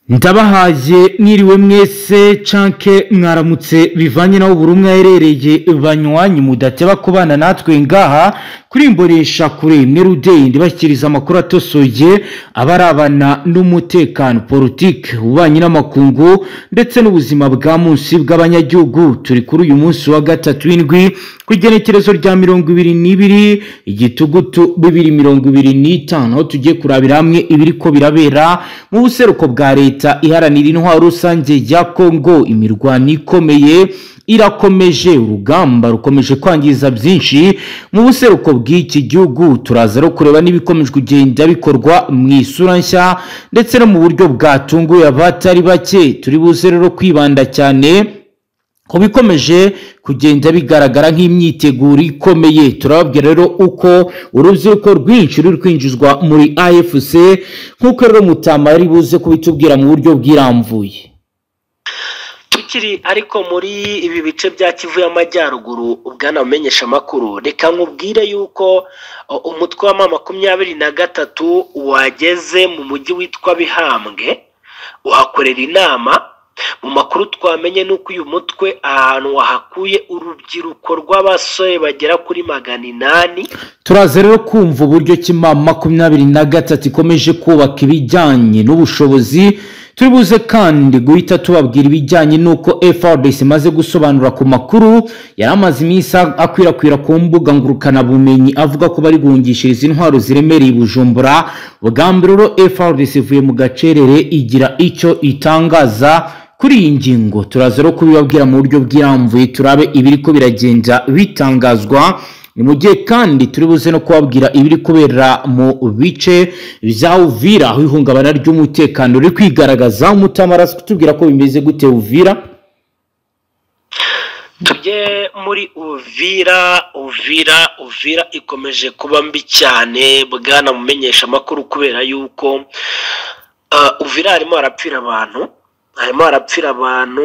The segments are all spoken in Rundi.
Ndabahaye mwiriwe mwese canke mwaramutse bivanye naho buri umwe aherereye, banywanyi mudateba kubana natwe ngaha kuri Imbonesha Kure Merudey, ndibashyikiriza amakuru atosoye abarabana n'umutekano, politike, ububanyi n'amakungu ndetse n'ubuzima bwa munsi bw'abanyagihugu. Turi kuri uyu munsi wa gatatu w'indwi ku igenekerezo rya 22 Igitugutu 2025, aho tugiye kurabira hamwe ibiriko birabera mu buseruko bwa Leta Iharanira Intwaro Rusange ya Kongo. Imirwano ikomeye irakomeje, urugamba rukomeje kwangiza byinshi mu buseruko bw'iki gihugu. Turaza no kureba n'ibikomeje kugenda bikorwa mu isura nshya ndetse no mu buryo bwatunguye abatari bake. Turi buze rero kwibanda cyane ku bikomeje kugenda bigaragara nk'imyiteguro ikomeye. Turababwira rero uko urubyiruko rwinshi ruri kwinjizwa muri AFC, nk'uko rero Mutama ari buze kubitubwira mu buryo bwirambuye. Tukiri ariko muri ibi bice bya Kivu y'Amajyaruguru, bwana umenyesha amakuru, reka nkubwire yuko umutwe wa M23 wageze mu mujyi witwa Bihambwe uhakorera inama. Mu makuru twamenye nuko uyu mutwe ahantu wahakuye urubyiruko rw'abasore bagera kuri 800. Turaza rero kumva uburyo ki M23 ikomeje kubaka ibijyanye n'ubushobozi. Turi buze kandi guhita tubabwira ibijyanye n'uko FARDC imaze gusobanura ku makuru yari amaze iminsi akwirakwira ku mbuga ngurukanabumenyi avuga ko bari guhungishiriza intwaro ziremereye i Bujumbura. Bwa mbere rero FARDC ivuye mu gacerere igira icyo itangaza kuri iyi ngingo. Turaza rero kubibabwira mu buryo bwirambuye, turabe ibiriko biragenda bitangazwa. Ni mu gihe kandi turi buze no kubabwira ibiri kubera mu bice bya Uvira, aho ihungabana ry'umutekano riri kwigaragaza. Umutamarazi kutubwira ko bimeze gute Uvira. Tujye muri Uvira. Uvira Uvira ikomeje kuba mbi cyane bwana mumenyesha amakuru, kubera yuko Uvira harimo harapfira abantu, harimo harapfira abantu.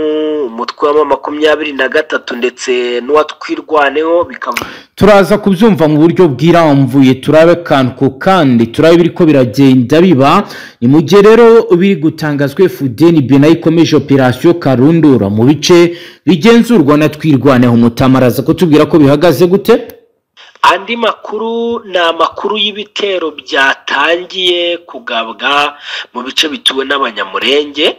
Umutwe wa M23 ndetse n'uwatwirwaneho bikaba. Turaza kubyumva mu buryo bwirambuye, turabe kantu kandi turabe biriko biragenda biba. Ni mu gihe rero biri gutangazwa FDNB nayo ikomeje operation Karundura mu bice bigenzurwa na Twirwaneho. Umutamaraza kutubwira ko bihagaze gute. Andi makuru ni amakuru y'ibitero byatangiye kugabwa mu bice bituwe n'Abanyamurenge.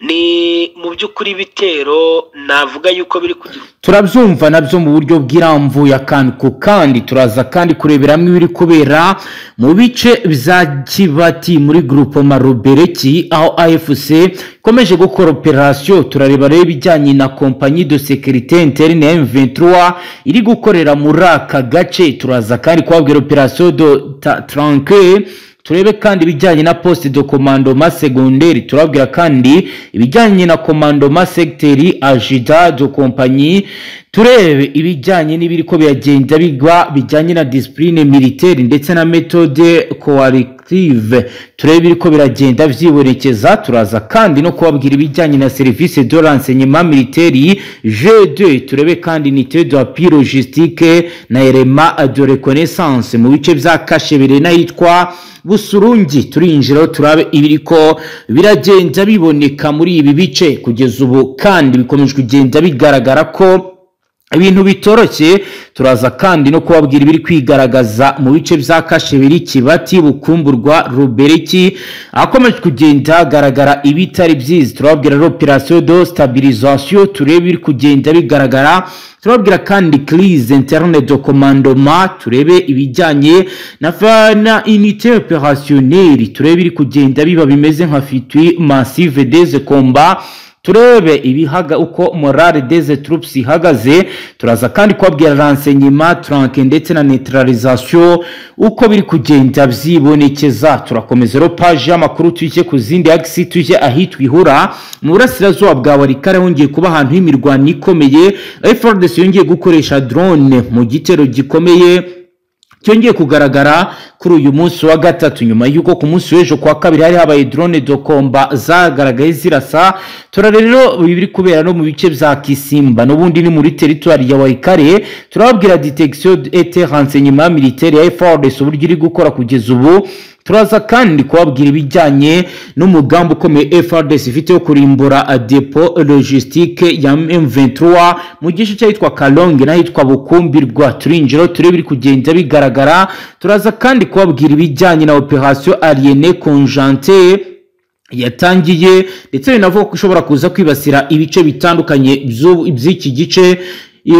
Ni mu by'ukuri ibitero navuga yuko biri kugira. Turabyumva nabyo mu buryo bwirambuye akantu kandi. Turaza kandi kurebera hamwe ibiri kubera mu bice bya Kibati muri groupement Rubereki, aho AFC ikomeje gukora operation. Turareba rero ibijyanye na compagnie de sécurité interne M23 iri gukorera muri aka gace. Turaza kandi kubabwira operation de tranquille, turebe kandi ibijyanye na poste de commandement secondaire. Turabwira kandi ibijyanye na commandement secteur, agida de compagnie, turebe ibijyanye n'ibiriko biragenda bigwa bijyanye na discipline militaire ndetse na méthode coercitive, turebe ibiriko biragenda vyibonekeza. Turaza kandi no kubabwira ibijyanye na service de renseignement militaire G2, turebe kandi unité d'appui logistique na élément de reconnaissance mu bice bya Kashebere n'ahitwa Busurungi. Turinjira turabe ibiriko biragenda biboneka muri ibi bice kugeza ubu, kandi bikomeje kugenda bigaragara ko ibintu bitoroshye. Turaza kandi no kubabwira ibiri kwigaragaza mu bice bya Kashebiri, Kibati, Bukumburwa, Rubereki, akomeje kugenda garagara ibitari byiza. Turababwira operation de stabilisation, turebe ibiri kugenda bigaragara. Turababwira kandi crise interne de commandement, turebe ibijyanye na unité opérationnelle, turebe ibiri kugenda biba bimeze nka fuite massive des combats, turebe ibihaga uko morale des troupes ihagaze. Turaza kandi kubabwira renseignement tranque ndetse na neutralisation uko biri kugenda byibonekeza. Turakomeza rero page y'amakuru, tujye ku zindi axi, tujye ahitwa Ihura mu burasirazuba bwa Walikare, hongeye kuba ahantu h'imirwano ikomeye. FARDC yongeye gukoresha drone mu gitero gikomeye cyongeye kugaragara kuri uyu munsi wa gatatu, nyuma y'uko ku munsi w'ejo kwa kabiri hari habaye drone de combat zagaragaye zirasa. Turare rero biri kubera no mu bice bya Kisimba n'ubundi ni muri territoire ya Walikare. Turababwira détection et renseignement militaire ya FARDC uburyo iri gukora kugeza ubu. Turaza kandi kubabwira ibijyanye n'umugambi ukomeye FARDC ifite wo kurimbura depot logistique ya M23 mu gice cyitwa Kalonge n'ahitwa Bukumbirwa. Turinjiro turebe biri kugenda bigaragara. Turaza kandi kubabwira ibijyanye na opération Aliene Conjointe yatangiye, ndetse binavuga ko ishobora kuza kwibasira ibice bitandukanye by'iki gice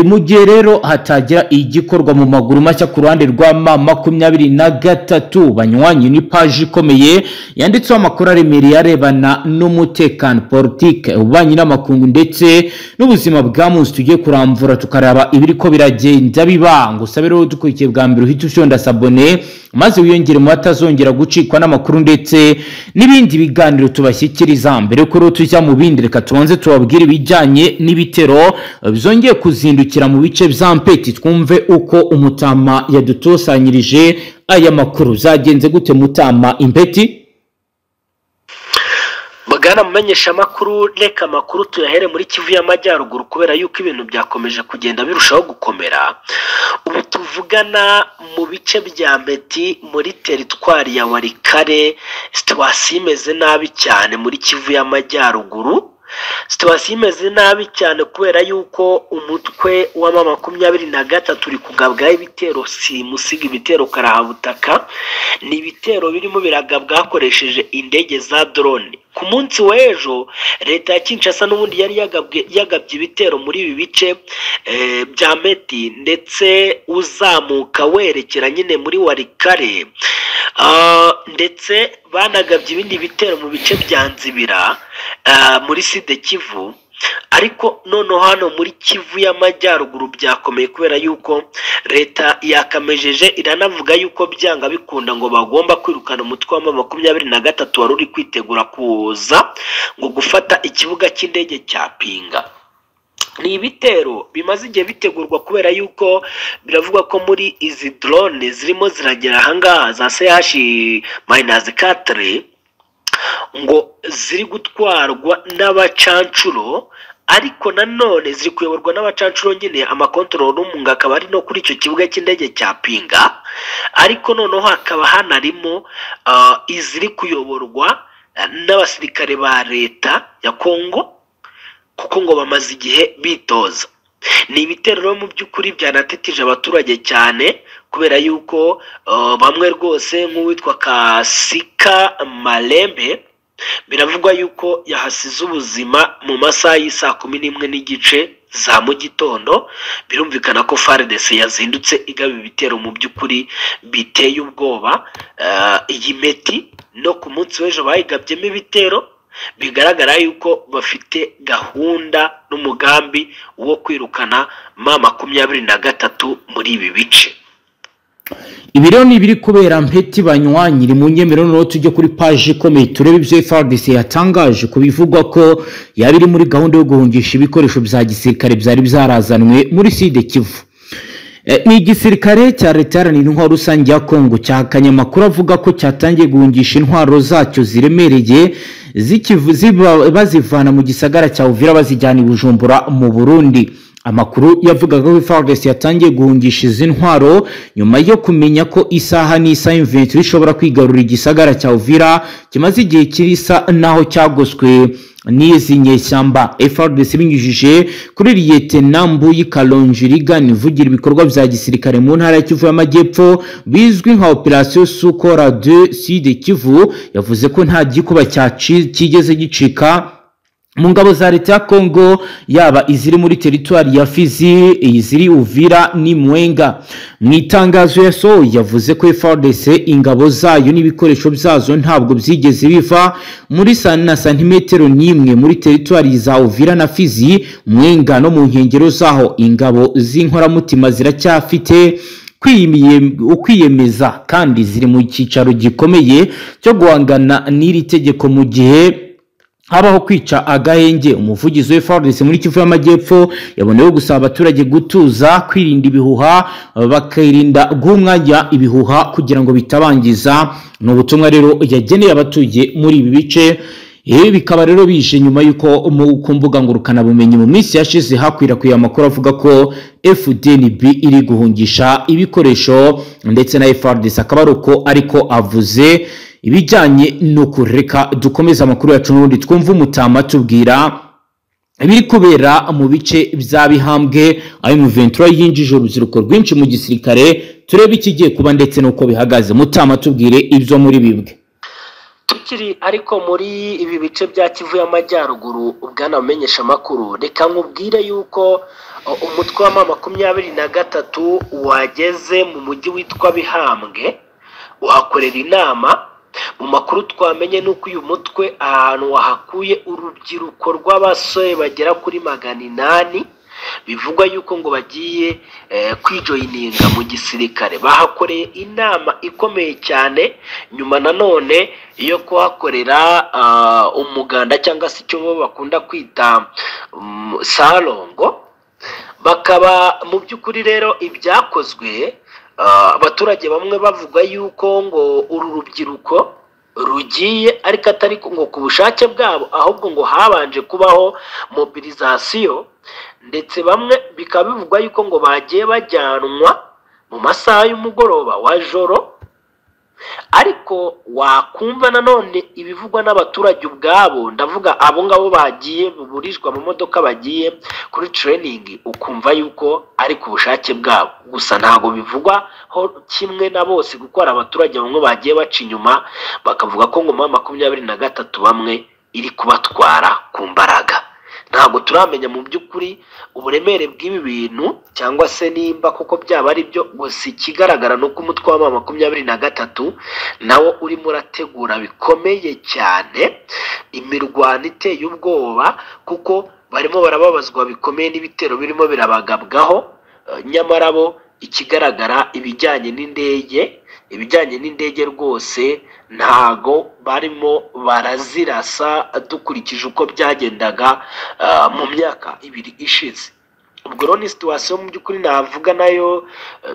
mu gihe rero hatagira igikorwa mu maguru mashya ku ruhande rwa M23. Banywanyi, ni paji ikomeye yanditseho amakuru aremereye arebana n'umutekano, politike, ububanyi n'amakungu ndetse n'ubuzima bwa munsi. Tugiye kuramvura tukaraba ibiri ko biragenda biba. Ngo usabe rero dukurikiye bwa mbere uhite ushonda s'abonner maze wiyongere mu batazongera gucikwa n'amakuru ndetse n'ibindi biganiro tubashyikiriza. Mbere yuko rero tujya mu bindi, reka tubanze tubabwire ibijyanye n'ibitero byongeye kuzindukira mu bice bya Mpeti, twumve uko umutama yadutusanyirije aya makuru. Zagenze gute mutama Impeti? Bwana mumenyesha amakuru, reka amakuru tuyahere muri Kivu y'Amajyaruguru kubera yuko ibintu byakomeje kugenda birushaho gukomera. Ubu tuvugana mu bice bya Mpeti muri teritwari ya Walikale, situation imeze nabi cyane muri Kivu y'Amajyaruguru. Situation imeze nabi cyane kubera yuko umutwe wa M23 uri kugabwaho ibitero simusiga, ibitero karahabutaka. Ni ibitero birimo biragabwa hakoresheje indege za drone. Ku munsi w'ejo leta ya Kinshasa n'ubundi yari yagabye ibitero muri ibi bice bya Mpeti, ndetse uzamuka werekera nyine muri Walikale, ndetse banagabye ibindi bitero mu bice bya Nzibira muri Sud Kivu. Ariko noneho hano muri Kivu y'Amajyaruguru byakomeye kubera yuko leta yakamejeje iranavuga yuko byanga bikunda ngo bagomba kwirukana umutwe wa M23 wari uri kwitegura kuza ngo gufata ikibuga cy'indege cya Pinga. Ni ibitero bimaze igihe bitegurwa kubera yuko biravugwa ko muri izi drone zirimo ziragera ahangaha za CH-4 ngo ziri gutwarwa n'abacancuro, ariko nanone ziri kuyoborwa n'abacancuro nyine. Ama control room akaba ari no kuri icyo kibuga cy'indege cya Pinga, ariko noneho hakaba hanarimo iziri kuyoborwa n'abasirikare ba leta ya Kongo, kuko ngo bamaze igihe bitoza. Ni ibitero rero mu by'ukuri byanatetije abaturage cyane kubera yuko bamwe rwose nk'uwitwa Kasika Malembe biravugwa yuko yahasize ubuzima mu masaha y'isaa 11:30 za mu gitondo. Birumvikana ko FARDC yazindutse igaba ibitero mu by'ukuri biteye ubwoba. Iyi Mpeti no ku munsi w'ejo bayigabyemo ibitero, bigaragara yuko bafite gahunda n'umugambi wo kwirukana M23 muri ibi bice. Ibi rero ni ibiri kubera Mpeti banywanyi. Mu nyemero noneho tujye kuri paji ikomeye turebe ibyo FARDC yatangaje ku bivugwa ko yaba iri muri gahunda yo guhungisha ibikoresho bya gisirikare byari byarazanwe muri Sud Kivu. Ni igisirikare cya leta iharanira intwaro rusange ya Kongo cyahakanye amakuru avuga ko cyatangiye guhungisha intwaro zacyo ziremereye bazivana mu gisagara cya Uvira bazijyana i Bujumbura mu Burundi. Amakuru yavugaga ko FARDC yatangiye guhungisha izi ntwaro nyuma yo kumenya ko isaha n'isaha M23 ishobora kwigarurira igisagara cya Uvira kimaze igihe kirisa naho cyagoswe n'izi nyeshyamba. FARDC binyujije kuri Lieutenant Mbuyi Kalonji Reagan ivugira ibikorwa bya gisirikare mu ntara ya Kivu y'Amajyepfo bizwi nka Operation Sukora 2 Sud Kivu, yavuze ko nta gikuba cyigeze gicika mu ngabo za leta ya Kongo, yaba iziri muri teritwari ya Fizi, iziri Uvira ni Mwenga. Mu itangazo yasohoye yavuze ko FARDC ingabo zayo n'ibikoresho byazo ntabwo byigeze biva muri na santimetero n'imwe muri teritwari za Uvira na Fizi, Mwenga no mu nkengero zaho. Ingabo z'inkoramutima ziracyafite ukwiyemeza kandi ziri mu cyicaro gikomeye cyo guhangana n'iri tegeko mu gihe habaho kwica agahenge. Umuvugizi wa FARDC muri Kivu y'Amajyepfo yaboneyeho gusaba abaturage gutuza, kwirinda ibihuha, bakirinda guha umwanya ibihuha kugira ngo bitabangiza. Ni ubutumwa rero yageneye abatuye muri ibi bice. Ibi bikaba rero bije nyuma y'uko ku mbuga ngurukanabumenyi mu minsi yashize hakwirakwiye amakuru avuga ko FDNB iri guhungisha ibikoresho ndetse na FARDC, akaba ari uko ariko avuze ibijyanye no kureka. Dukomeze amakuru yacu n'ubundi twumve umutama tubwira ibiri kubera mu bice bya Bihambwe, aho M23 yinjije urubyiruko rwinshi mu gisirikare. Turebe ikigiye kuba ndetse n'uko bihagaze. Mutama, tubwire ibyo muri bibwe. Tukiri ariko muri ibi bice bya Kivu y'Amajyaruguru, bwana umenyesha amakuru, reka nkubwire yuko umutwe wa M23 wageze mu mujyi witwa Bihambwe uhakorera inama. Mu makuru twamenye nuko uyu mutwe ahantu wahakuye urubyiruko rw'abasore bagera kuri 800, bivugwa yuko ngo bagiye kwijoyininga mu gisirikare. Bahakoreye inama ikomeye cyane, nyuma nanone yo kuhakorera umuganda cyangwa se icyo bo bakunda kwita salongo. Bakaba mu by'ukuri rero ibyakozwe, abaturage bamwe bavuga yuko ngo uru rubyiruko rugiye ariko atari ngo ku bushake bwabo, ahubwo ngo habanje kubaho mobilisation, ndetse bamwe bikaba bivugwa yuko ngo bagiye bajyanwa mu masaha y'umugoroba wa joro. Ariko wakumva nanone ibivugwa n'abaturage ubwabo, ndavuga abo ngabo bagiye buburijwe mu modoka bagiye kuri training, ukumva yuko ari ku bushake bwabo. Gusa ntago bivugwa ho kimwe na bose, kuko hari abaturage bamwe bagiye baca inyuma bakavuga ko ngo M23 bamwe iri kubatwara ku mbaraga. Ntabwo turamenya mu by'ukuri uburemere bw'ibi bintu cyangwa se nimba koko byaba ari byo. Gusa ikigaragara ni uko umutwe wa M23 nawo urimo urategura bikomeye cyane imirwano iteye ubwoba, kuko barimo barababazwa bikomeye n'ibitero birimo birabagabwaho. Nyamara bo ikigaragara ibijyanye n'indege rwose ntago barimo barazirasa dukurikije uko byagendaga mu myaka ibiri ishize. Ubwo rero ni situation mu by'ukuri navuga nayo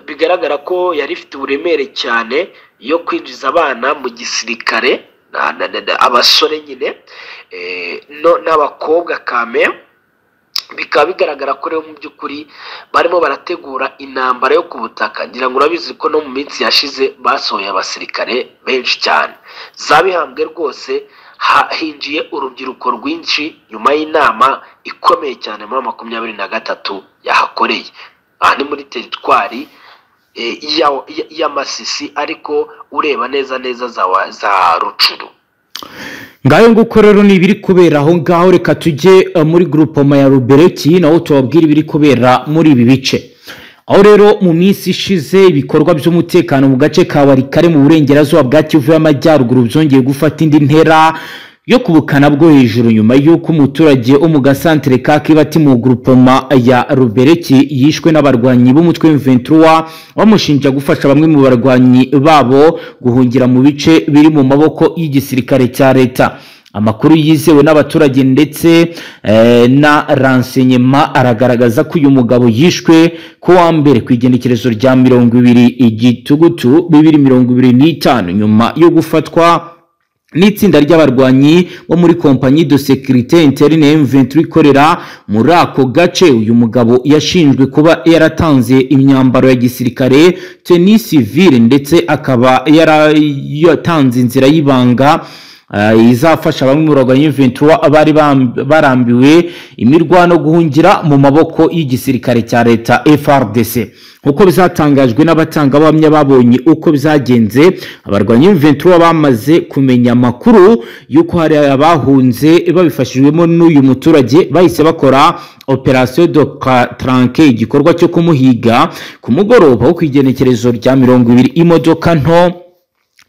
bigaragara ko yari ifite uburemere cyane yo kwinjiza abana mu gisirikare, abasore nyine n'abakobwa kame. Bikaba bigaragara ko rero mu by'ukuri barimo barategura intambara yo ku butaka. Ngira ngo urabizi ko no mu minsi yashize basohoye abasirikare benshi cyane. Za Bihambwe rwose hinjiye urubyiruko rwinshi nyuma y'inama ikomeye cyane muri 23 yahakoreye. Aha ni muri teritwari ya Masisi, ariko ureba neza neza za Rucuru. Ngayo nguko rero ni ibiri kubera aho ngaho. Reka tujye muri groupement ya Rubereki naho tubabwira ibiri kubera muri ibi bice. Aho rero mu minsi ishize ibikorwa by'umutekano mu gace ka Walikare mu burengerazuba bwa Kivu y'Amajyaruguru byongeye gufata indi ntera yo kubukana bwo hejuru, nyuma y'uko umuturage wo mu gasantere ka Kibati mu groupement ya Rubereki yishwe n'abarwanyi b'umutwe M23 bamushinja gufasha bamwe mu barwanyi babo guhungira mu bice biri mu maboko y'igisirikare cya leta. Amakuru yizewe n'abaturage ndetse na renseignement aragaragaza ko uyu mugabo yishwe ku wa mbere ku igenekerezo rya 20 Igitugutu 2025, nyuma yo gufatwa n'itsinda ry'abarwanyi bo muri Compagnie de Sécurité Interne M23 ikorera muri ako gace. Uyu mugabo yashinjwe kuba yaratanze imyambaro ya gisirikare tenue civile, ndetse akaba yaratanze inzira y'ibanga izafasha bamwe mu barwanyi M23 bari barambiwe imirwano guhungira mu maboko y'igisirikare cya leta FARDC. Nkuko bizatangajwe n'abatangabuhamya babonye uko bizagenze, abarwanyi M23 bamaze kumenya amakuru y'uko hari abahunze babifashijwemo n'uyu muturage, bahise bakora operation de tranque, igikorwa cyo kumuhiga. Ku mugoroba wo kwigenekerezo rya 20, imodoka nto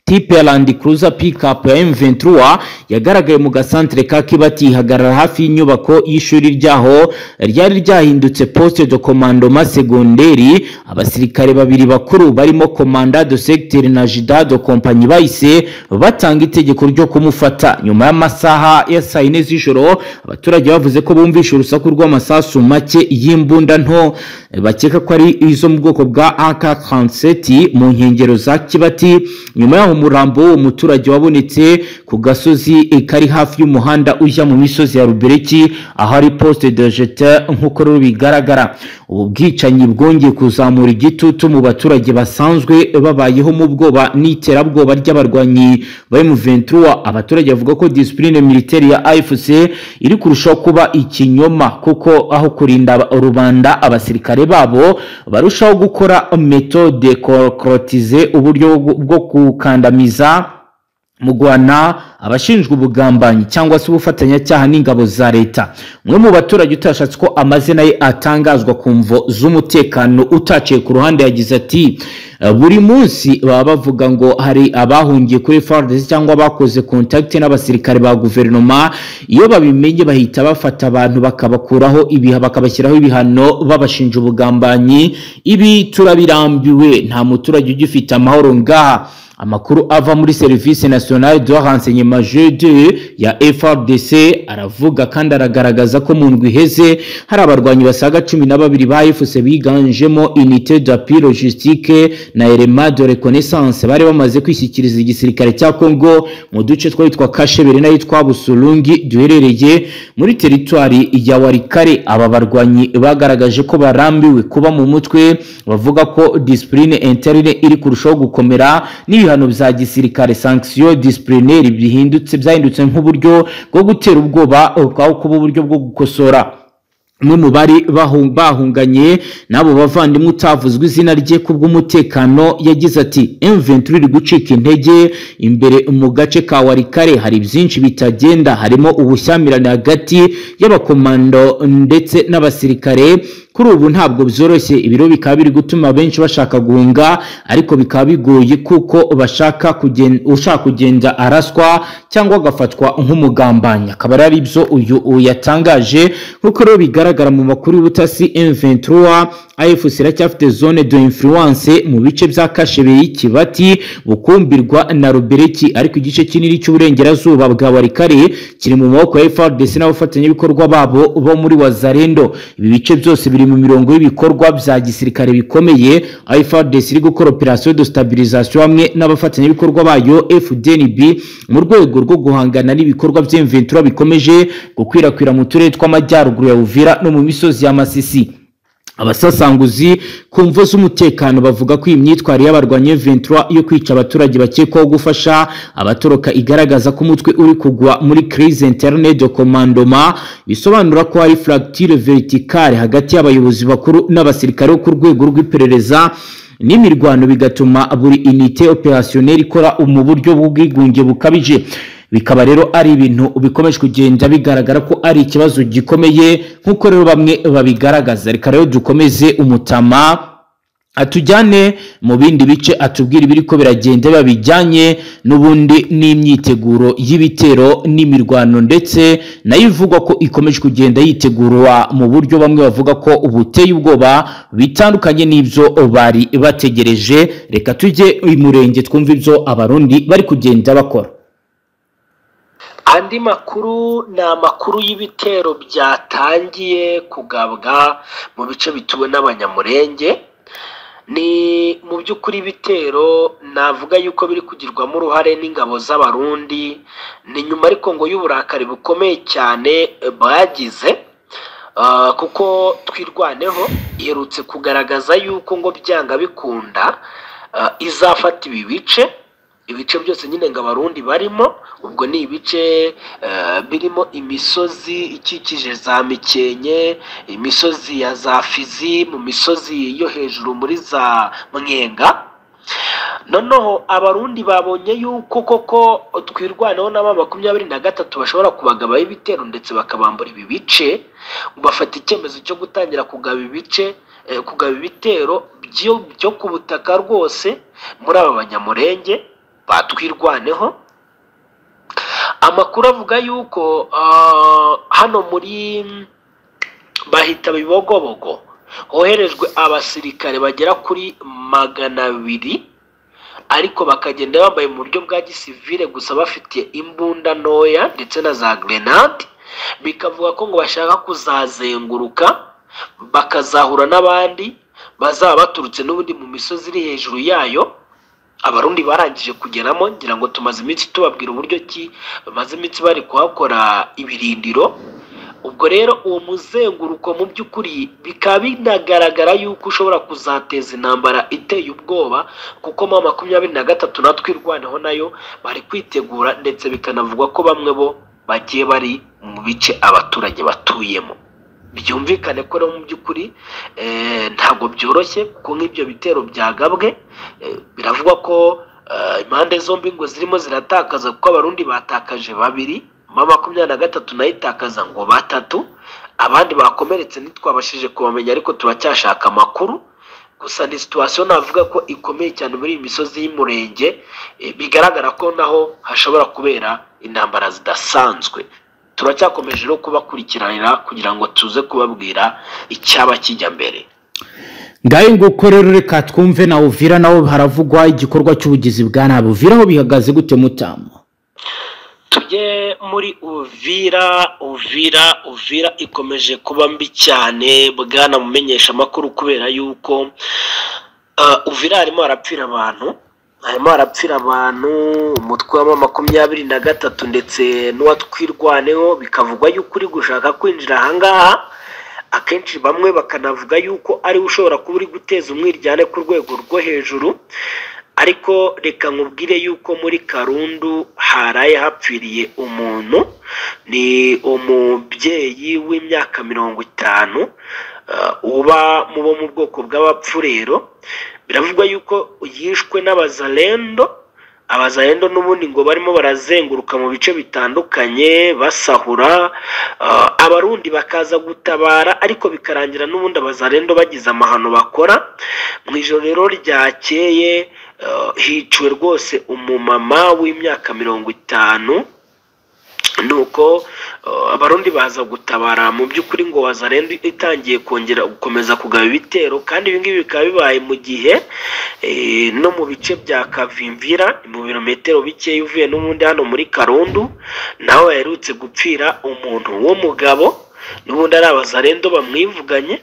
type Land Cruiser pickup ya M23 yagaragaye mu gasantere ka Kibati, ihagarara hafi y'inyubako y'ishuri ryaho ryari ryahindutse poste de commandement secondaire. Abasirikare babiri bakuru barimo commandant de secteur na jida de compagnie bahise batanga itegeko ryo kumufata. Nyuma y'amasaha ya saa 4 z'ijoro, abaturage bavuze ko bumvishe urusaku rw'amasasu make y'imbunda nto bakeka ko ari izo mu bwoko bwa AK-47 mu nkengero za Kibati. Nyuma yaho yaho umurambo w'uwo muturage wabonetse ku gasozi kari hafi y'umuhanda ujya mu misozi ya Rubereki, ahari poste de jeter nk'uko rero bigaragara. Ubu bwicanyi bwongeye kuzamura igitutu mu baturage basanzwe babayeho mu bwoba n'iterabwoba ry'abarwanyi ba M23. Abaturage bavuga ko discipline militaire ya AFC iri kurushaho kuba ikinyoma, kuko aho kurinda rubanda abasirikare babo barushaho gukora méthode corotize, uburyo bwo gukandamiza mu guhana abashinjwa ubugambanyi cyangwa se ubufatanyacyaha n'ingabo za leta. Umwe mu baturage utashatse ko amazina ye atangazwa ku mvo z'umutekano utaciye ku ruhande yagize ati: buri munsi baba bavuga ngo hari abahungiye kuri FARDC cyangwa bakoze contact n'abasirikare ba guverinoma. Iyo babimenye bahita bafata abantu bakabakuraho ibiha, bakabashyiraho ibihano babashinja ubugambanyi. Ibi turabirambiwe, nta muturage ugifite amahoro ngaha. Amakuru ava muri Service Nationale de Renseignement G2 ya FARDC aravuga kandi aragaragaza ko mu ndwi iheze hari abarwanyi basaga 12 ba AFC biganjemo unité d'appui logistique na élément de reconnaissance bari bamaze kwishyikiriza igisirikare cya Congo mu duce twitwa Kashebere n'ahitwa Busulungi duherereye muri teritwari ya Walikale. Aba barwanyi bagaragaje ko barambiwe kuba mu mutwe, bavuga ko discipline interne iri kurushaho gukomera n'ibihano bya gisirikare sanction disciplinaire bihindutse byahindutse nk'uburyo bwo gutera ubwoba aho kuba uburyo bwo gukosora. Umwe mu bari bahunganye n'abo bavandimwe utavuzwe izina rye kubw'umutekano yagize ati: M23 iri gucika intege imbere mu gace ka Walikale, hari byinshi bitagenda, harimo ubushyamirane hagati y'abakomando ndetse n'abasirikare. Kuri ubu ntabwo byoroshye, ibiro bikaba biri gutuma benshi bashaka guhunga, ariko bikaba bigoye kuko bashaka kugenda, ushaka kugenda araswa cyangwa agafatwa nk'umugambanyi. Akaba ari byo uyu yatangaje. Nk'uko rero bigaragara mu makuru y'ubutasi, M23 AFC iracyafite zone de influence mu bice bya Kashebeye, Kibati, Bukumbirwa na Rubereki, ariko igice kinini cy'uburengerazuba bwa Walikale kiri mu maboko ya FARDC n'abafatanyabikorwa babo bo muri Wazalendo. Ibi bice byose biri mu mirongo y'ibikorwa bya gisirikare bikomeye. FARDC iri gukora operation de stabilisation hamwe n'abafatanyabikorwa bayo FDNB mu rwego rwo guhangana n'ibikorwa bya M23 bikomeje gukwirakwira mu turere tw'amajyaruguru ya Uvira no mu misozi ya Masisi. Abasasanguzi ku mvo z'umutekano bavuga ko iyi myitwarire y'abarwanyi M23 yo kwica abaturage bakekwaho gufasha abatoroka igaragaza ko umutwe uri kugwa muri crise interne de commandement, bisobanura ko hari fracture verticale hagati y'abayobozi bakuru n'abasirikare bo ku rwego rw'iperereza n'imirwano, bigatuma buri unité opérationnelle ikora mu buryo bw'ubwigunge bukabije. Bikaba rero ari ibintu bikomeje kugenda bigaragara ko ari ikibazo gikomeye, nk'uko rero bamwe babigaragaza. Reka rero dukomeze umutama atujyane mu bindi bice, atubwira ibiri ko biragenda babijyanye n'ubundi n'imyiteguro y'ibitero n'imirwano, ndetse nayo ivugwa ko ikomeje kugenda yitegurwa mu buryo bamwe bavuga ko ubuteye ubwoba bitandukanye n'ibyo bari bategereje. Reka tujye i Murenge twumve ibyo Abarundi bari kugenda bakora. Andi makuru ni amakuru y'ibitero byatangiye kugabwa mu bice bituwe n'Abanyamurenge. Ni mu by'ukuri ibitero navuga yuko biri kugirwamo uruhare n'ingabo z'Abarundi. Ni nyuma ariko ngo y'uburakari bukomeye cyane bagize, kuko Twirwaneho iherutse kugaragaza yuko ngo byanga bikunda izafata ibi bice, ibice byose nyine ngo Abarundi barimo. Ubwo ni ibice birimo imisozi ikikije za Mikenke, imisozi ya za Fizi, mu misozi yo hejuru muri za Mwenga. Noneho Abarundi babonye yuko koko Twirwaneho n'aba 23 bashobora kubagabaho ibitero ndetse bakabambura ibi bice, bafata icyemezo cyo gutangira kugaba ibice, kugaba ibitero byo ku butaka rwose muri aba Banyamurenge batwirwaneho. Amakuru avuga yuko hano muri bahita Bibogobogo hoherejwe abasirikare bagera kuri 200, ariko bakagenda bambaye mu buryo bwa gisivile gusa bafite imbunda ntoya ndetse na za grenade. Bikavuga ko ngo bashaka kuzazenguruka bakazahura n'abandi bazaba baturutse n'ubundi mu misozi iri hejuru yayo. Abarundi barangije kugeramo, ngira ngo tumaze iminsi tubabwira uburyo ki bamaze iminsi bari kuhakora ibirindiro. Ubwo rero uwo muzenguruko mu by'ukuri bikaba binagaragara yuko ushobora kuzateza intambara iteye ubwoba, kuko M23 na Twirwaneho nayo bari kwitegura, ndetse bikanavugwa ko bamwe bo bagiye bari mu bice abaturage batuyemo. Byumvikane ko rero mu by'ukuri ntabwo byoroshye, kuko nk'ibyo bitero byagabwe biravugwa ko impande zombi ngo zirimo ziratakaza, kuko Abarundi batakaje 2, M23 nayo itakaza ngo 3, abandi bakomeretse ntitwabashije kubamenya, ariko turacyashaka amakuru. Gusa ni situation navuga ko ikomeye cyane muri iyi misozi y'Umurenge, bigaragara ko naho hashobora kubera intambara zidasanzwe. Turacyakomeje no kubakurikiranira kugira ngo tuze kubabwira icyaba kijya mbere. Ngayo nguko rero, reka twumve na Uvira naho haravugwa igikorwa cy'ubugizi bwa nabi. Uvira aho bihagaze gute Mutama? Tujye muri Uvira. Uvira ikomeje kuba mbi cyane bwana mumenyesha makuru, kubera yuko Uvira harimo harapfira abantu, umutwe wa M23 ndetse n'uwa Twirwaneho bikavugwa yuko uri gushaka kwinjira ahangaha. Akenshi bamwe bakanavuga yuko ari ushobora kuba uri guteza umwiryane ku rwego rwo hejuru. Ariko reka nkubwire yuko muri Karundu haraye hapfiriye umuntu, ni umubyeyi w'imyaka 50 uba mu bo mu bwoko bw'abapfurero. Biravugwa yuko yishwe n'abazalendo. Abazalendo n'ubundi ngo barimo barazenguruka mu bice bitandukanye basahura, Abarundi bakaza gutabara, ariko bikarangira n'ubundi abazalendo bagize amahano bakora. Mu ijoro rero ryakeye hiciwe rwose umumama w'imyaka 50, nuko Abarundi baza gutabara. Mu by'ukuri ngo Wazalendo itangiye kongera gukomeza kugaba ibitero, kandi ibi ngibi bikaba bibaye mu gihe no mu bice bya Kavimvira, mu birometero bike uvuye n'ubundi hano muri Karundu, naho yaherutse gupfira umuntu w'umugabo, n'ubundi ari Abazalendo bamwivuganye.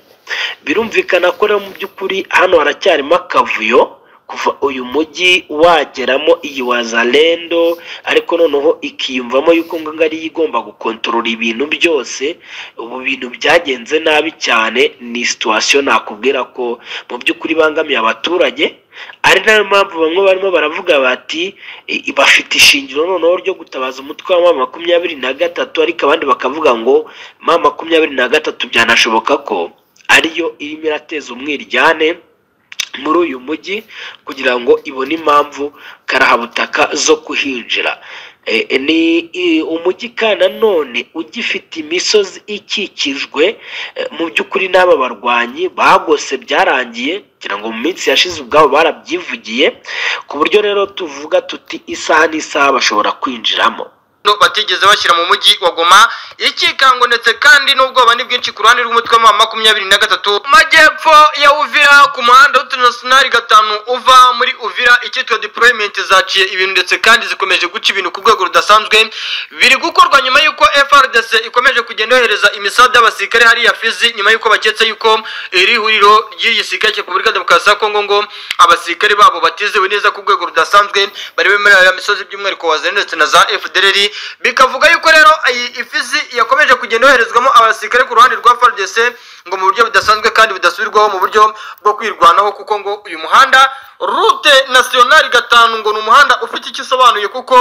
Birumvikana ko rero mu by'ukuri hano haracyarimo akavuyo kuva uyu mujyi wageramo iyi Wazalendo, ariko noneho ikiyumvamo yuko ngo ari igomba gukontorora ibintu byose. Ubu bintu byagenze nabi cyane, ni situation nakubwira ko mu by'ukuri bangamiye abaturage, ari nayo mpamvu bamwe barimo baravuga bati bafite ishingiro noneho ryo gutabaza umutwe wa M23, ariko abandi bakavuga ngo M23 byanashoboka ko ariyo irimo irateza umwiryane muri uyu mujyi kugira ngo ibone impamvu karahabutaka zo kuhinjira. Ni umujyi kandi nanone ugifite imisozi ikikijwe mu by'ukuri n'aba barwanyi bagose, byarangiye kugira ngo mu minsi yashize ubwabo barabyivugiye, ku buryo rero tuvuga tuti isaha n'isaha bashobora kwinjiramo. Batigeze bashyira mu mujyi wa Goma ikikango, ndetse kandi n'ubwoba ni bwinshi ku ruhande rw'umutwe wa M23 majyepfo ya Uvira ku muhanda w'International 5 uva muri Uvira. Icyitwa deployment zaciye ibintu ndetse kandi zikomeje guca ibintu ku rwego rudasanzwe, biri gukorwa nyuma y'uko FARDC ikomeje kugenda yohereza imisada y'abasirikare hariya Fizi, nyuma y'uko baketse yuko iri huriro ry'igisirikare cya Repubulika Demokarasi ya Kongo ngo abasirikare babo batizewe neza ku rwego rudasanzwe bari bemerera ya misozi by'umwihariko wa Zene ndetse na za FDLR. Bikavuga yuko rero iyi Ifizi yakomeje kugenda yoherezwamo abasirikare ku ruhande rwa FARDC ngo mu buryo budasanzwe kandi budasubirwaho mu buryo bwo kwirwanaho, kuko ngo uyu muhanda route nationale 5 ngo ni umuhanda ufite icyo usobanuye, kuko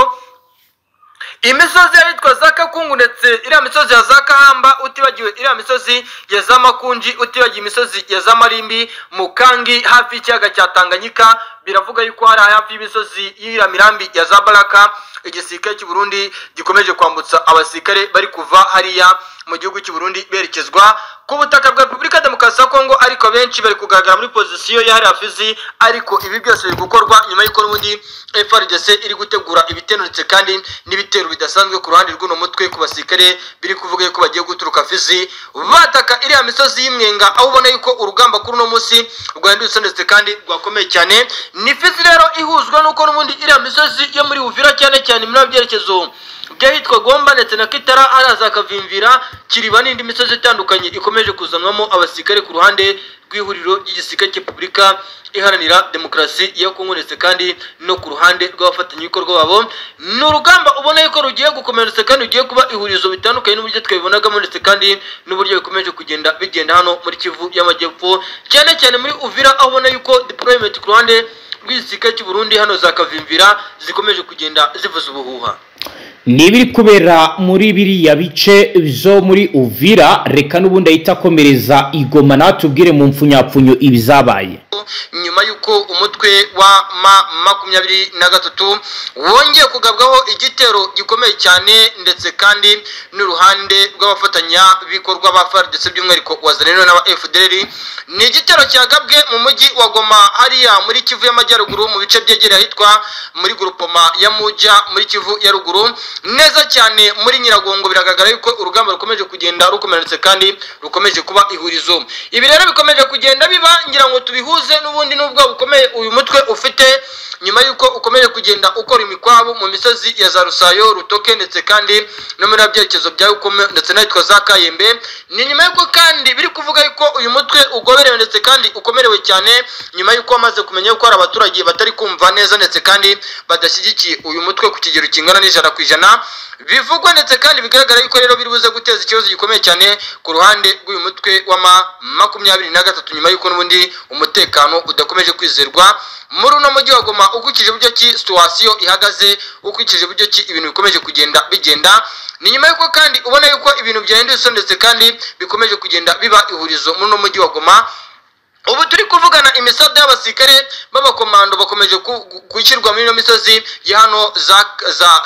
imisozi yitwa Zakakungu ndetse iriya misozi ya Zakahamba, utibagiwe iriya misozi ya Zamakunji, utibagiwe imisozi ya Zamarimbi, Mukangi hafi y'ikiyaga cya Tanganyika. Biravuga yuko hari hafi y'imisozi y'iriya mirambi ya Zabaraka igisirikare cy'u Burundi gikomeje kwambutsa abasirikare bari kuva hariya mu gihugu cy'u Burundi berekezwa ku butaka bwa Repubulika Demokarasi ya Kongo, ariko benshi bari kugaragara muri position ya hariya Fizi. Ariko ibi byose biri gukorwa nyuma y'uko n'ubundi FARDC iri gutegura ibitero ndetse kandi n'ibitero bidasanzwe ku ruhande rw'uno mutwe ku basirikare biri kuvuga yuko bagiye guturuka Fizi bataka iriya misozi y'Imwenga, aho ubona yuko urugamba kuri uno munsi rwahindutse ndetse kandi rwakomeye cyane. Ni Fizi rero ihuzwa n'uko n'ubundi iriya misozi yo muri Uvira cyane cyane muri byerekezo byahitwa Gomba ndetse na Kitara araza akavimvira Kiriba n'indi misozi itandukanye ikomeje kuzanwamo abasirikare ku ruhande rw'ihuriro ry'igisirikare cya Repubulika Iharanira Demokarasi ya Kongo ndetse kandi no ku ruhande rw'abafatanyabikorwa babo. Ni urugamba ubona yuko rugiye gukomera ndetse kandi rugiye kuba ihurizo bitandukanye n'uburyo twabibonagamo ndetse kandi n'uburyo bikomeje kugenda bigenda hano muri Kivu y'Amajyepfo, cyane cyane muri Uvira, aho ubona yuko deployment ku ruhande rw'igisirikare cy'u Burundi hano za Kavimvira zikomeje kugenda zivuza ubuhuha. Nibiri kubera muri biriya bice byo muri Uvira, reka n'ubundi ahita akomereza igoma natubwire mu mfunyapfunyo ibizabaye. Nyuma y'uko umutwe wa M23 wongeye kugabwaho igitero gikomeye cyane ndetse kandi n'uruhande rw'abafatanya bikorwa ba FARDC by'umwihariko Wazalendo n'aba FDLR, ni igitero cyagabwe mu mujyi wa Goma hariya muri Kivu y'Amajyaruguru mu bice byegereye ahitwa muri Groupement ya Muja muri Kivu ya ruguru, neza cyane muri Nyiragongo. Biragaragara yuko urugamba rukomeje kugenda rukomera ndetse kandi rukomeje kuba ihurizo. Ibi rero bikomeje kugenda biba, ngira ngo tubihuze n'ubundi n'ubwo bukomeye uyu mutwe ufite nyuma yuko ukomeje kugenda ukora imikwabo mu misozi ya za Rusayo, Rutoke ndetse kandi no muri byerekezo bya Ukome ndetse n'ahitwa za Kayembe. Ni nyuma yuko kandi biri kuvuga yuko uyu mutwe ugoberewe ndetse kandi ukomerewe cyane nyuma yuko wamaze kumenya yuko hari abaturage batari kumva neza ndetse kandi badashyigikiye uyu mutwe ku kigero kingana n'100%. Bivugwa ndetse kandi bigaragara yuko rero biri buze guteza ikibazo gikomeye cyane ku ruhande rw'uyu mutwe wa M23 nyuma yuko n'ubundi umutekano udakomeje kwizerwa muri uno mujyi wa Goma, ukurikije uburyo ki situation ihagaze, ukurikije uburyo ki ibintu bikomeje kugenda bigenda. Ni nyuma yuko kandi ubona yuko ibintu byahindutse ndetse kandi bikomeje kugenda biba ihurizo muri uno mujyi wa Goma. Ubu turi kuvugana imisada y'abasirikare b'abakomando bakomeje gushyirwa muri ino misozi ya hano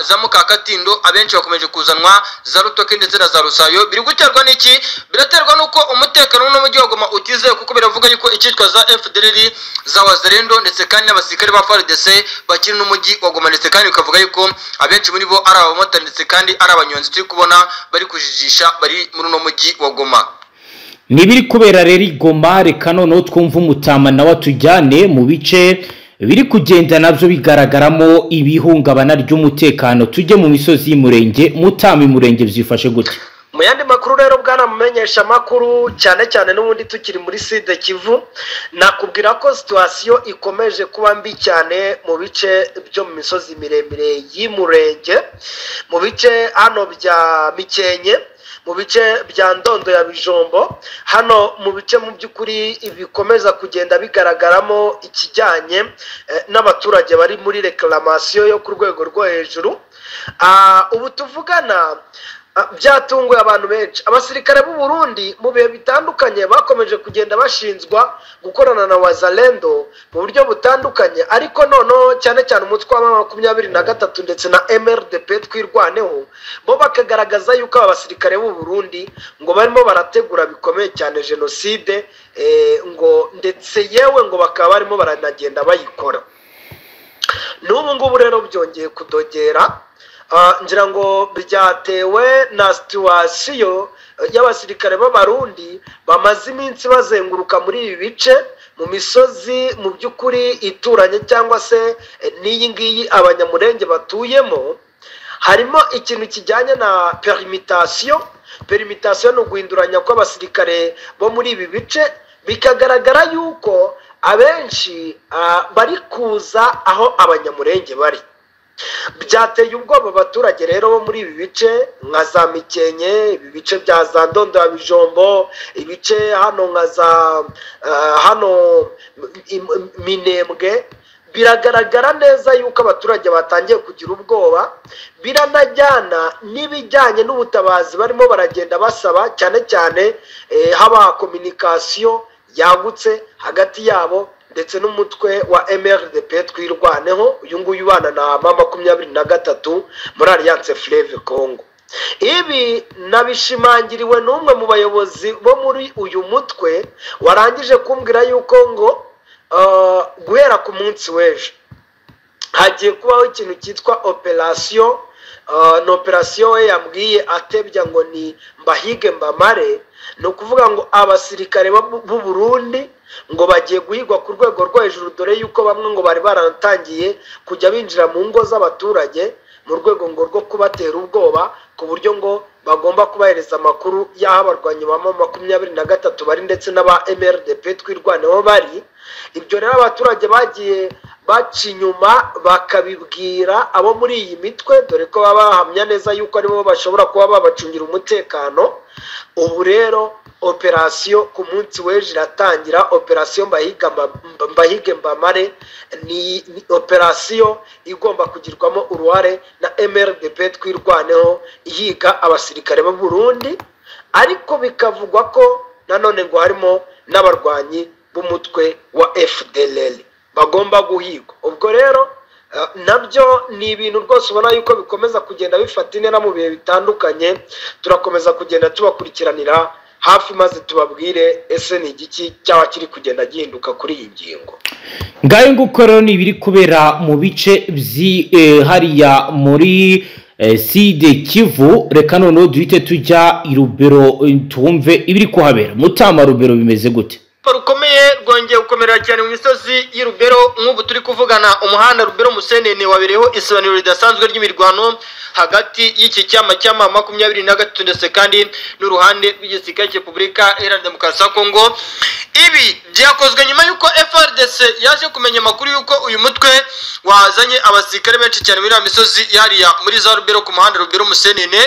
za Mukakatindo, abenshi bakomeje kuzanwa za Rutoke ndetse na za Rusayo. Biri guterwa n'iki? Biraterwa nuko umutekano w'umujyi wa Goma utizewe, kuko biravuga yuko icyitwa za FDLR, za Wazalendo ndetse kandi n'abasirikare ba FARDC bakiri n'umujyi wa Goma, ndetse kandi bikavuga yuko abenshi muri bo ari abamotari ndetse kandi ari abanyonzi turi kubona bari kujijisha bari muri uno mujyi wa Goma. Nibiri kubera rero igoma, reka noneho twumva umutama nawe atujyane mu bice biri kugenda nabyo bigaragaramo ibihungabana ry'umutekano, tujye mu misozi y'Umurenge. Mutama, Umurenge byifashe gute? Mu yandi makuru rero bwana mumenyesha makuru, cyane cyane n'ubundi tukiri muri Sud Kivu, nakubwira ko situation ikomeje kuba mbi cyane mu bice byo mu misozi miremire y'Umurenge, mu bice hano bya Mikenke, mu bice bya Ndondo ya Bijombo, hano mu bice mu by'ukuri bikomeza kugenda bigaragaramo ikijyanye n'abaturage bari muri reclamation yo ku rwego rwo hejuru. Ubu tuvugana byatunguye abantu benshi. Abasirikare b'u Burundi mu bihe bitandukanye bakomeje kugenda bashinzwa gukorana na Wazalendo mu buryo butandukanye, ariko noneho cyane cyane umutwe wa 23 ndetse na MRDP twirwaneho, bo bakagaragaza yuko aba basirikare b'u Burundi ngo barimo barategura bikomeye cyane jenoside, ngo ndetse yewe ngo bakaba barimo baranagenda bayikora. N'ubu ngubu rero byongeye kudogera, ngira ngo byatewe na situation y'abasirikare b'Abarundi bamaze iminsi bazenguruka muri ibi bice mu misozi mu by'ukuri ituranye cyangwa se n'iyi ngiyi Abanyamurenge batuyemo. Harimo ikintu kijyanye na permutation. Permutation ni uguhinduranya kw'abasirikare bo muri ibi bice, bikagaragara yuko abenshi bari kuza aho Abanyamurenge bari. Byateye ubwoba abaturage rero bo muri ibi bice nka za Mikenke, ibi bice bya za Ndondo ya Bijombo, ibice hano nka za hano Minembwe. Biragaragara neza yuko abaturage batangiye kugira ubwoba, biranajyana n'ibijyanye n'ubutabazi barimo baragenda basaba, cyane cyane haba communication yagutse hagati yabo ndetse n'umutwe wa MRDP twirwaneho, uyu nguyu ubana na M23 muri Alliance Fleuve Congo. Ibi nabishimangiriwe n'umwe mu bayobozi bo muri uyu mutwe warangije kumbwira yuko ngo guhera ku munsi w'ejo hagiye kubaho ikintu cyitwa operation. Ni operation we yambwiye atebya ngo ni mbahige mbamare, ni ukuvuga ngo abasirikare b'u Burundi ngo bagiye guhigwa ku rwego rwo hejuru, dore yuko bamwe ngo bari baratangiye kujya binjira mu ngo z'abaturage mu rwego ngo rwo kubatera ubwoba, ku buryo ngo bagomba kubahereza amakuru y'aho abarwanyi ba M23 bari ndetse n'aba MRDP Twirwaneho bari. Ibyo rero abaturage bagiye baca inyuma bakabibwira abo muri iyi mitwe, dore ko baba bahamya neza yuko aribo bashobora kuba babacungira umutekano. Ubu rero operasiyo ku munsi w'ejo iratangira, operasiyo Mbahige Mbamare ni operasiyo igomba kugirwamo uruhare na MRDP Twirwaneho ihiga abasirikare b'u Burundi, ariko bikavugwa ko nanone ngo harimo n'abarwanyi b'umutwe wa FDLR bagomba guhigwa. Ubwo rero nabyo ni ibintu rwose ubona yuko bikomeza kugenda bifata intera mu bihe bitandukanye. Turakomeza kugenda tubakurikiranira hafi maze tubabwire ese ni igiki cyaba kiri kugenda gihinduka kuri iyi ngingo. Ngayo nguko rero ni ibiri kubera mu bice hariya muri Sud Kivu. Reka noneho duhite tujya i Rubero twumve ibiri kuhabera. Mutama, Rubero bimeze gute? Rukomeye rwongeye gukomera cyane mu misozi y'i Rubero. Nk'ubu turi kuvugana, umuhanda Rubero Musenene wabereyeho isobanuro ridasanzwe ry'imirwano hagati y'iki cyama cyama 23 ndetse kandi n'uruhande rw'igisirikare cya Repubulika Iharanira Demokarasi ya Kongo. Ibi byakozwe nyuma y'uko FARDC yaje kumenya amakuru y'uko uyu mutwe wazanye abasirikare benshi cyane muri ya misozi yariya muri za Rubero ku muhanda Rubero Musenene.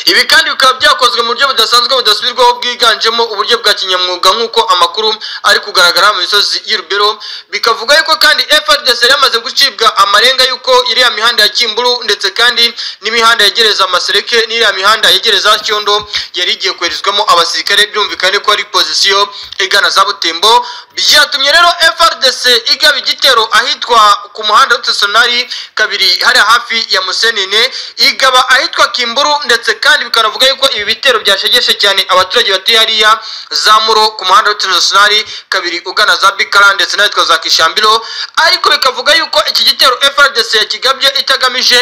Ibi kandi bikaba byakozwe mu buryo budasanzwe budasubirwaho bwiganjemo uburyo bwa kinyamwuga, nk'uko amakuru ari kugaragara mu misozi y'i Rubero. Bikavuga yuko kandi FARDC yari yamaze gucibwa amarenga y'uko iriya mihanda ya Kimburu ndetse kandi n'imihanda yegereza Masereke n'iriya mihanda yegereza Cyondo yari igiye koherezwamo abasirikare, byumvikane ko ari pozisiyo igana za Butembo. Byatumye rero FARDC igaba igitero ahitwa ku muhanda w'Utesonari kabiri hari hafi ya Musenene, igaba ahitwa Kimburu, ndetse kandi bikanavuga yuko ibi bitero byashegeshe cyane abaturage batuye hariya za Muro ku muhanda w'Utesonari kabiri ugana za Bikara ndetse n'ahitwa za Kishambiro. Ariko bikavuga yuko iki gitero FARDC yakigabye itagamije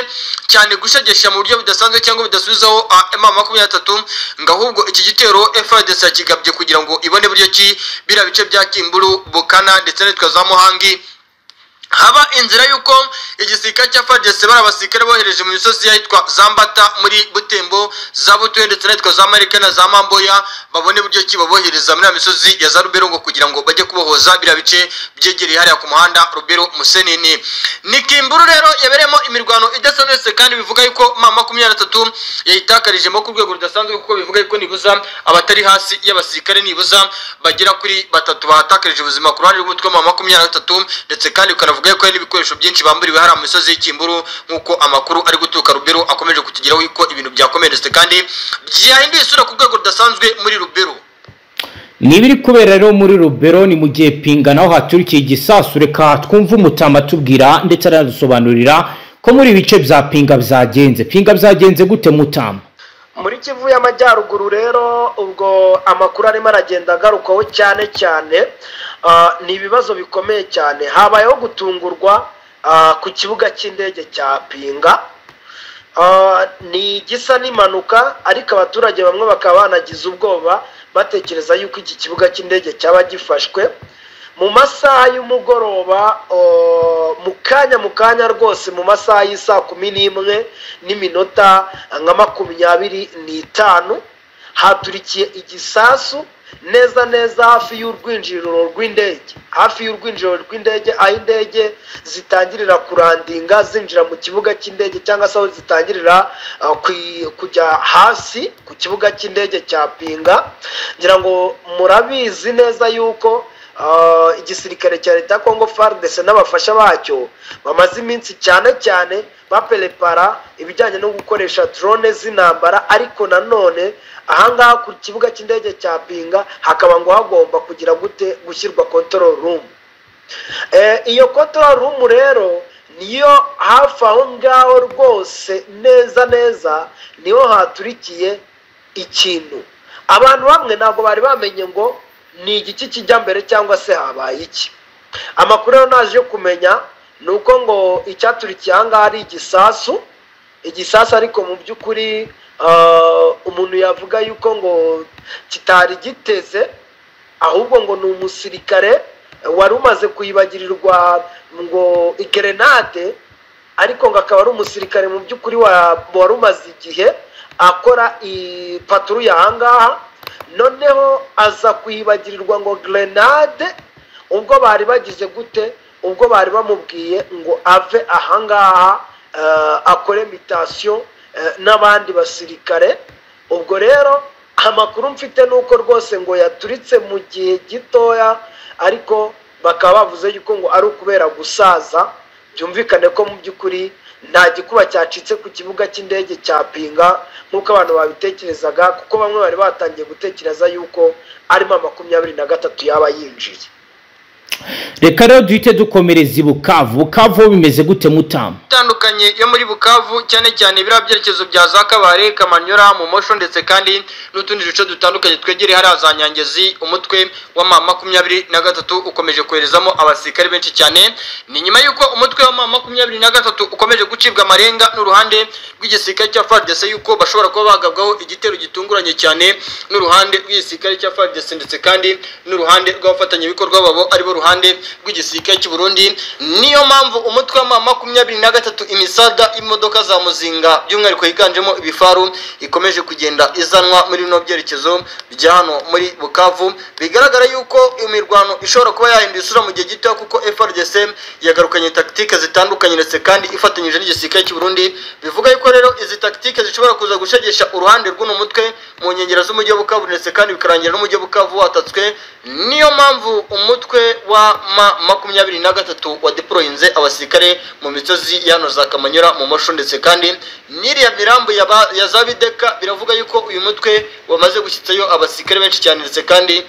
cyane gushegesha mu buryo budasanzwe cyangwa budasubizaho M23, ngo ahubwo iki gitero FARDC yakigabye kugira ngo ibone buryo ki biriya bice bya Kimburu, Bukana ndetse n'ahitwa za Muhangi haba inzira yuko igisirikare cya FARDC bari abasirikare bohereje mu misozi yahitwa Zambata muri Butembo, za Butuye ndetse n'ahitwa za Marika na za Mamboya, babone buryo ki babohereza muri ya misozi ya za Rubero ngo kugira ngo bajye kubohoza biriya bice byegereye hariya ku muhanda Rubero Musenene. Ni Kimburu rero yabereyemo imirwano idasanzwe, kandi bivuga yuko M23 yayitakarijemo ku rwego rudasanzwe, kuko bivuga yuko nibuza abatari hasi y'abasirikare nibuza bagera kuri 3 bahatakarije ubuzima ku ruhande rw'umutwe wa M23, ndetse kandi ukanavuga ko hari n'ibikoresho byinshi bamburiwe hariya mu misozi y'Ikimburu, nk'uko amakuru ari guturuka Rubero akomeje kutugeraho yuko ibintu byakomeretse kandi byahinduye isura ku rwego rudasanzwe muri Rubero. Ni ibiri kubera rero muri Rubero, ni mu gihe Pinga naho haturikiye igisasu. Reka twumve Umutama atubwira ndetse aranadusobanurira ko muri ibice bya Pinga byagenze. Pinga byagenze gute Mutama? Muri Kivu y'Amajyaruguru rero ubwo amakuru arimo aragenda agarukaho cyane cyane ni ibibazo bikomeye cyane. Habayeho gutungurwa ku kibuga cy'indege cya Pinga, ni igisa n'impanuka, ariko abaturage bamwe bakaba banagize ubwoba batekereza yuko iki kibuga cy'indege cyaba gifashwe. Mu masaha y'umugoroba, mu kanya rwose, mu masaha y'isaa 11 n'iminota nka 25, haturikiye igisasu neza neza hafi y'urwinjiriro rw'indege, hafi y'urwinjiriro rw'indege aho indege zitangirira kurandinga zinjira mu kibuga cy'indege, cyangwa se aho zitangirira kujya hasi ku kibuga cy'indege cya Pinga. Ngira ngo murabizi neza yuko igisirikare cya leta ya Congo FARDC n'abafasha bacyo bamaze iminsi cyane cyane baperepara ibijyanye no gukoresha drone z'intambara, ariko nanone ahangaha ku kibuga cy'indege cya Pinga hakaba ngo hagomba kugira gute gushyirwa control room. Iyo control room rero niyo hafi aho ngaho rwose neza neza niho haturikiye ikintu. Abantu bamwe ntabwo bari bamenye ngo ni igiki kijya mbere cyangwa se habaye iki. Amakuru rero naje kumenya ni uko ngo icyaturikiye aha ngaha ari igisasu, igisasu ariko mu by'ukuri umuntu yavuga yuko ngo kitari giteze, ahubwo ngo ni umusirikare wari umaze kuyibagirirwa ngo igerenade Ariko ngo akaba ari umusirikare mu by'ukuri wari umaze igihe akora ipatrouille ahangaha, noneho aza kuyibagirirwa ngo grenade ubwo bari bagize gute, ubwo bari bamubwiye ngo ave ahangaha akore mutation n'abandi basirikare. Ubwo rero amakuru mfite nuko rwose ngo yaturitse mu gihe gitoya, ariko bakaba bavuze yuko ngo ari ukubera gusaza. Byumvikane ko mu by'ukuri nta gikuba cyacitse ku kibuga cy'indege cya Pinga nk'uko abantu babitekerezaga, kuko bamwe bari batangiye gutekereza yuko arimo 23 yaba yinjiye. Reka rero duhite dukomereza i Bukavu. Bukavu bimeze gute Mutama? Itandukanye yo muri Bukavu, cyane cyane biriya byerekezo bya za Kabare, Kamanyura, mu Mosho ndetse kandi n'utundi duce dutandukanye twegereye hariya za Nyangezi, umutwe wa M23 ukomeje koherezamo abasirikare benshi cyane. Ni nyuma y'uko umutwe wa M23 ukomeje gucibwa amarenga n'uruhande rw'igisirikare cya FARDC yuko bashobora kuba bagabwaho igitero gitunguranye cyane n'uruhande rw'igisirikare cya FARDC ndetse kandi n'uruhande rw'abafatanyabikorwa babo aribo ruhande rw'igisirikare cy'u Burundi. Niyo mpamvu umutwe wa M23 imisada imodoka za muzinga by'umwihariko yiganjemo ibifaru ikomeje kugenda izanwa muri bino byerekezo bya hano muri Bukavu. Bigaragara yuko imirwano ishobora kuba yahindura isura mu gihe gito, kuko FARDC yagarukanye tactique zitandukanye ndetse kandi ifatanyije n'igisirikare cy'u Burundi. Bivuga yuko rero izi tactique zishobora kuza gushegesha uruhande rw'uno mutwe mu nkengero z'umujyi wa Bukavu ndetse kandi bikarangira n'umujyi wa Bukavu watatswe. Niyo mpamvu umutwe wa M23 wadeployinze abasirikare mu misozi ya za Kamanyura, mu Mosho ndetse kandi n'iriya mirambo ya za Bideka. Biravuga yuko uyu mutwe wamaze gushyitsayo abasirikare benshi cyane ndetse kandi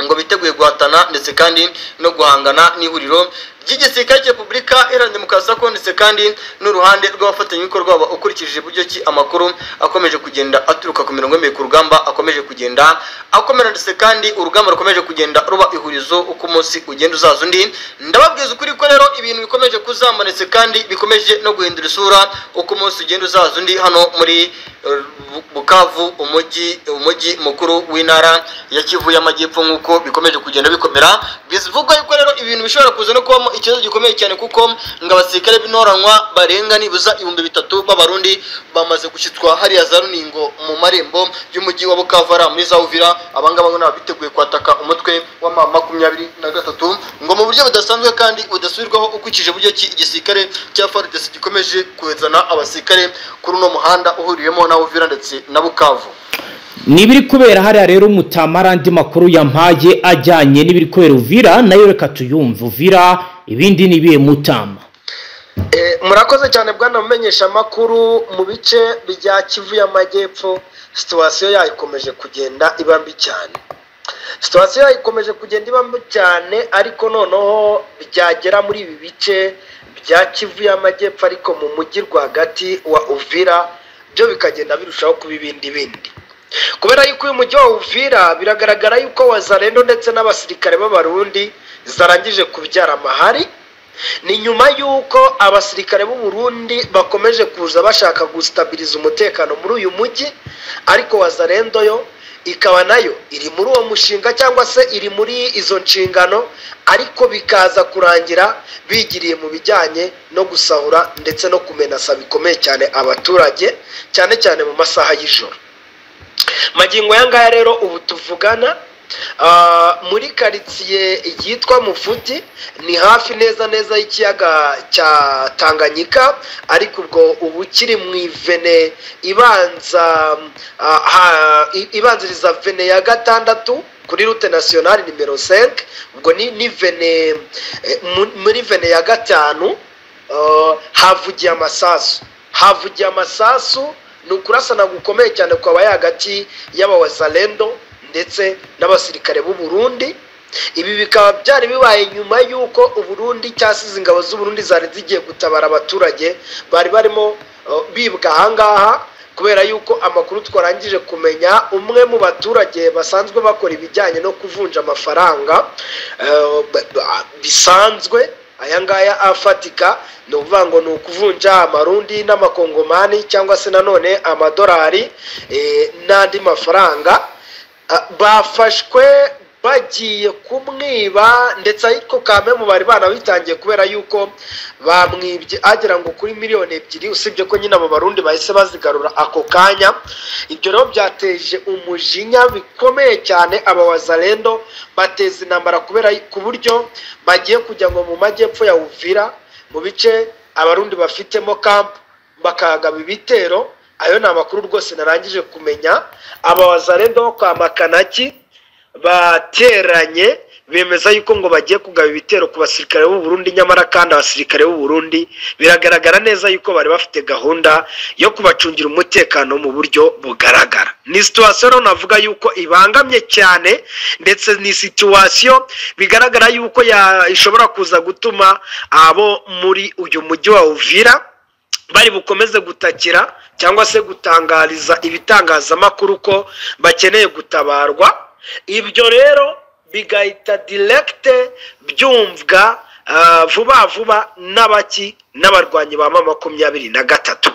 ngo biteguye guhatana ndetse kandi no guhangana n'ihuriro ry'igisirikare cya Repubulika Iharanira Demokarasi ya Kongo ndetse kandi n'uruhande rw'abafatanyabikorwa babo, ukurikije uburyo ki amakuru akomeje kugenda aturuka ku mirongo y'imibiri ku rugamba akomeje kugenda akomera ndetse kandi urugamba rukomeje kugenda ruba ihurizo uko umunsi ugenda uzaza undi. Ndababwiza ukuri ko rero ibintu bikomeje kuzamba ndetse kandi bikomeje no guhindura isura uko umunsi ugenda uzaza undi hano muri Bukavu, umujyi mukuru w'intara ya Kivu y'Amajyepfo, nk'uko bikomeje kugenda bikomera. Bivugwa yuko rero ibintu bishobora kuza no kubamo ikibazo gikomeye cyane, kuko ngo abasirikare b'intoranwa barenga nibuza 3000 b'Abarundi bamaze gushyitswa hariya za Runingo mu marembo y'umujyi wa Bukavu muri za Uvira. Abangaba ngo nabiteguye kwataka umutwe wa M23 ngo mu buryo budasanzwe kandi budasubirwaho, ukurikije uburyo ki igisirikare cya FARDC gikomeje kuzana abasirikare kuri uno muhanda uhuriyemo na Uvira ndetse na Bukavu. Nibiri kubera hariya rero Mutama, andi makuru yampaye ajyanye n'ibiri kubera Uvira nayo reka tuyumve. Uvira ibindi nibiye Mutama? Murakoze cyane bwana mumenyesha makuru. Mu bice bya Kivu y'Amajyepfo situation yayo ikomeje kugenda iba mbi cyane. Situation yayo ikomeje kugenda iba mbi cyane, ariko noneho byagera muri ibi bice bya Kivu y'Amajyepfo ariko mu mujyi rwagati wa Uvira byo bikagenda birushaho kuba ibindi bindi. Kubera yuko uyu mujyi wa Uvira biragaragara yuko Wazalendo ndetse n'abasirikare b'Abarundi zarangije kubyara amahari. Ni nyuma yuko abasirikare b'u Burundi bakomeje kuza bashaka gustabiliza umutekano muri uyu mujyi, ariko Wazalendo yo ikaba nayo iri muri uwo mushinga cyangwa se iri muri izo nshingano, ariko bikaza kurangira bigiriye mu bijyanye no gusahura ndetse no kumenasa bikomeye cyane abaturage, cyane cyane mu masaha y'ijoro. Magingo ya ngaya rero ubu tuvugana muri quartier yitwa Mufuti, ni hafi neza neza y'ikiyaga cya Tanganyika, ariko ubwo ubu kiri mu ivene ibanza ibanziriza vene ya 6 kuri route nationale nimero 5. Ubwo ni vene muri vene ya 5 havugiye amasasu, ni ukurasana gukomeye cyane kwabaye hagati y'abawazalendo ndetse n'abasirikare b'u Burundi. Ibi bikaba byari bibaye nyuma y'uko u Burundi cyasize ingabo z'u Burundi zari zigiye gutabara abaturage bari barimo bibwa ahangaha, kubera yuko amakuru twarangije kumenya umwe mu baturage basanzwe bakora ibijyanye no kuvunja amafaranga bisanzwe aya ngaya afatika, ni ukuvuga ngo ni ukuvunja amarundi n'amakongomani cyangwa se nanone amadolari n'andi mafaranga, bafashwe Bagiye kumwiba, ndetse ariko kamemu bari banabitangiye kubera yuko bamwibye agera ngo kuri 2 miliyoni, usibye ko nyine abo Barundi bahise bazigarura ako kanya. Ibyo rero byateje umujinya bikomeye cyane aba Wazalendo, bateza intambara kubera ku buryo bagiye kujya ngo mu majyepfo ya Uvira, mu bice Abarundi bafitemo camp, bakagaba ibitero. Ayo ni amakuru rwose narangije kumenya. Aba Wazalendo bo kwa Makanaki bateranye, bemeza yuko ngo bagiye kugaba ibitero ku basirikare b'u Burundi, nyamara kandi abasirikare b'u Burundi biragaragara neza yuko bari bafite gahunda yo kubacungira umutekano mu buryo bugaragara. Ni situation rero navuga yuko ibangamye cyane, ndetse ni situation bigaragara yuko ishobora kuza gutuma abo muri uyu mujyi wa Uvira bari bukomeze gutakira cyangwa se gutangariza ibitangazamakuru ko bakeneye gutabarwa. Ibyo rero bigahita direct byumvwa vuba vuba n'abaki n'abarwanyi ba M23.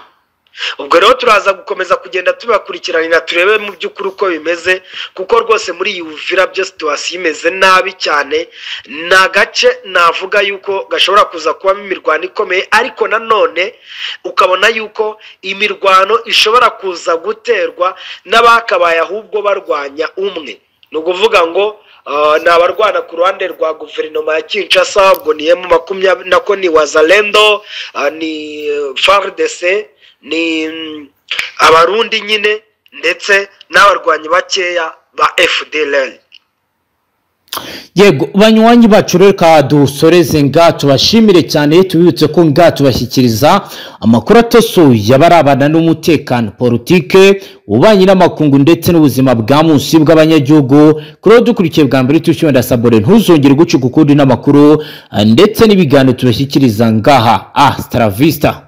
Ubwo rero turaza gukomeza kugenda tubakurikiranira, turebe mu by'ukuri uko bimeze, kuko rwose muri iyi Uvira byo situation imeze nabi cyane. Ni agace navuga yuko gashobora kuza kubamo imirwano ikomeye, ariko nanone ukabona yuko imirwano ishobora kuza guterwa n'abakabaye ahubwo barwanya umwe. Ni ukuvuga ngo ni abarwana ku ruhande rwa guverinoma ya Kinshasa, ubwo ni M20, nako ni Wazalendo, ni FARDC, ni Abarundi nyine, ndetse n'abarwanyi bakeya ba FDLR. Yego, banywanyi bacu, reka dusoreze nga tubashimire cyane, tubibutse ko nga tubashyikiriza amakuru atosoye abarabana n'umutekano, politike, ububanyi n'amakungu ndetse n'ubuzima bwa munsi bw'abanyagihugu. Kuri uwo dukurikiye bwa mbere, tushyuwe ndasabore, ntuzongere gucika ukundi n'amakuru ndetse n'ibiganiro tubashyikiriza ngaha. Hasta la vista.